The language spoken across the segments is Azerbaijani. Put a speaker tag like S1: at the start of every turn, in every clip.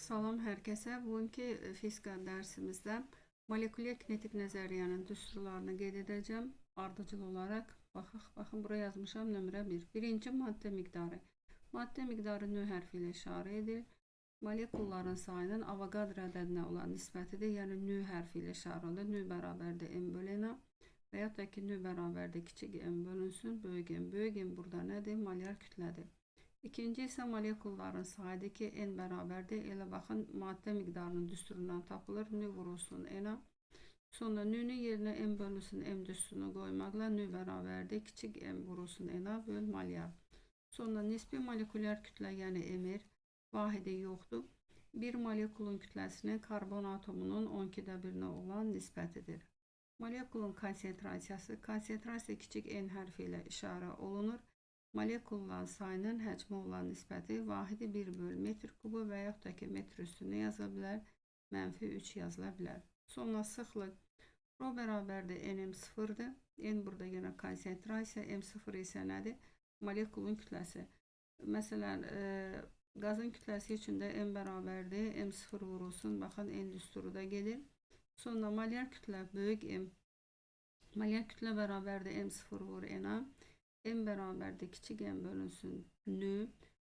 S1: Salam hər kəsə. Bugünkü fizika dərsimizdə molekulyar kinetik nəzəriyyənin düsturlarını qeyd edəcəm. Ardıcıl olaraq baxaq. Baxın, bura yazmışam nömrə 1. Birinci maddə miqdarı. Maddə miqdarı nö hərfi ilə işarə edilir. Molekulların sayının Avogadro ədədinə olan nisbətidir. Yəni nü hərfi ilə işarə olunur. Nü bərabərdir m bölü n və yaxud da ki nü bərabərdir kiçik m bölünsün böyük m. Böyük m burada nədir? Molyar kütlədir. İkinci isə molekulların sayıdır ki, n bərabərdir. Elə baxın, maddə miqdarının düsturundan tapılır. Nü vurulsun n-a. Sonra nü-nün yerinə m bölünsün m düsturunu qoymaqla nü bərabərdir. Kiçik m vurulsun n-a böl molyar. Sonra nisbi molekulyar kütlə, yəni mr vahidi yoxdur. Bir molekulun kütləsinin karbon atomunun 12-də birinə olan nisbətidir. Molekulun konsentrasiyası, konsentrasiya kiçik n hərfi ilə işarə olunur. Molekulların sayının həcmi olan nisbəti vahidi 1 böl metr kubu və yaxud da ki metr üstünə yazıla bilər, mənfi 3 yazıla bilər. Sonra sıxlıq rho bərabərdir nm 0-dır. N burada yenə konsentrasiya, M0 isə nədir? Molekulun kütləsi. Məsələn, qazın kütləsi üçün də M bərabərdir M0 vurulsun. Baxın, N düsturu da gedir. Sonra molyar kütlə böyük M. Molyar kütlə bərabərdir M0 vur NA. M bərabərdir kiçik M bölünsün nü.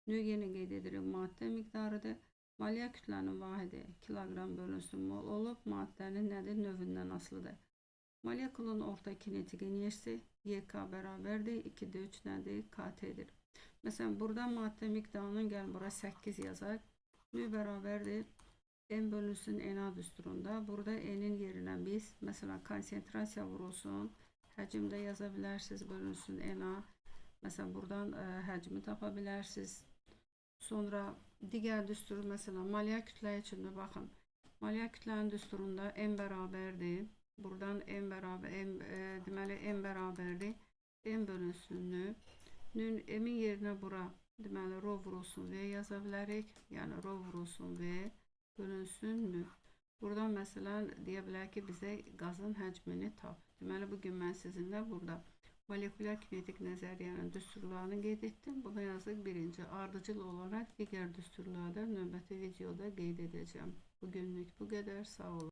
S1: Nü yenə qeyd edirik maddə miqdarıdır. Molyar kütlənin vahidi kiloqram bölünsün mol olub. Maddənin nədir? Növündən asılıdır. Molekulun orta kinetik enerjisi YK bərabərdir 2-də 3 nədir? KT-dir. Məsələn, burada maddə miqdarının gəl bura 8 yazaq. Nü bərabərdir M bölünsün NA düsturunda. Burada N-in yerinə biz məsələn konsentrasiya vurulsun. Həcm də yaza bilərsiniz, bölünsün NA. Məsələn, buradan həcmi tapa bilərsiniz. Sonra digər düstur, məsələn, molyar kütlə üçün də baxın. Molyar kütlənin düsturunda M bərabərdir. Buradan M bərabər, M, deməli M bərabərdir. M bölünsün nü. Nün M-in yerinə bura deməli rho vurulsun V yaza bilərik. Yəni rho vurulsun V bölünsün nü. Buradan məsələn deyə bilər ki, bizə qazın həcmini tap. Deməli, bugün mən sizinlə burada molekulyar kinetik nəzəriyyənin düsturlarını qeyd etdim. Buna yazdıq birinci. Ardıcıl olaraq digər düsturları da növbəti videoda qeyd edəcəm. Bugünlük bu qədər. Sağ olun.